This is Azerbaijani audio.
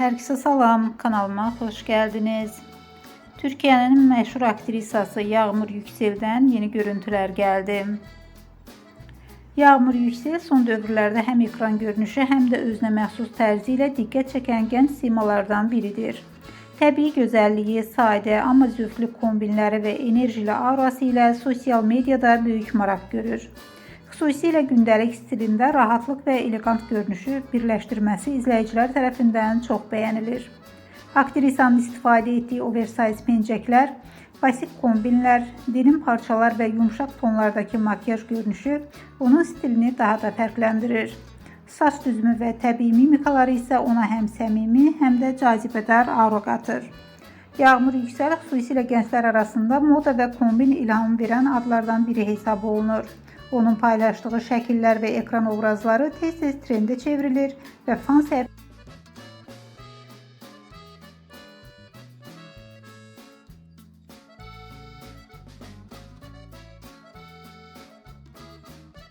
Herkese salam, kanalıma hoş geldiniz. Türkiye'nin meşhur aktrisası Yağmur Yüksel'den yeni görüntüler geldi. Yağmur Yüksel son dövrlərdə həm ekran görünüşü, həm də özünə məxsus tərzi ilə diqqət çəkən gənc simalardan biridir. Təbii gözəlliyi, sadə, amma zövqlü kombinləri və enerjili aurası ilə sosial mediada böyük maraq görür. Xüsusilə gündəlik stilində rahatlıq və elegant görünüşü birləşdirməsi izləyicilər tərəfindən çox bəyənilir. Aktrisanın istifadə etdiyi oversize pencəklər, basit kombinlər, denim parçalar və yumşaq tonlardakı makyaj görünüşü onun stilini daha da fərqləndirir. Saç düzümü və təbii mimikaları isə ona həm səmimi, həm də cazibədar aura qatır. Yağmur Yüksel xüsusilə gənclər arasında moda və kombin ilhamı verən adlardan biri hesab olunur. Onun paylaşdığı şəkillər və ekran obrazları tez-tez trendə çevrilir və fan səhifələrində